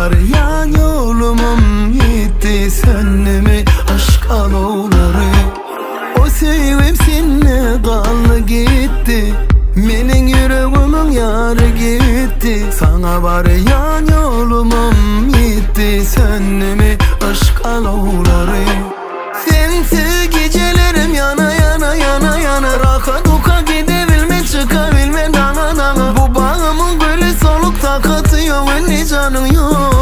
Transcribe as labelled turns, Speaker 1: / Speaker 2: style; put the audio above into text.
Speaker 1: barýan ýolumam ýitdi Söndümi yşk alowlary O söýgim sende galdy gitdi Meniň ýüregimiň ýary gitdi Saňa barýan ýolumam ýitdi Söndümi yşk alowlary Sensiz gijelerim ýana ýana ýana ýana Rahat uka gidebilmen çykabilmen daňa daňa Bu bagymyň güli soluk takaty ýok indi janyň ýok.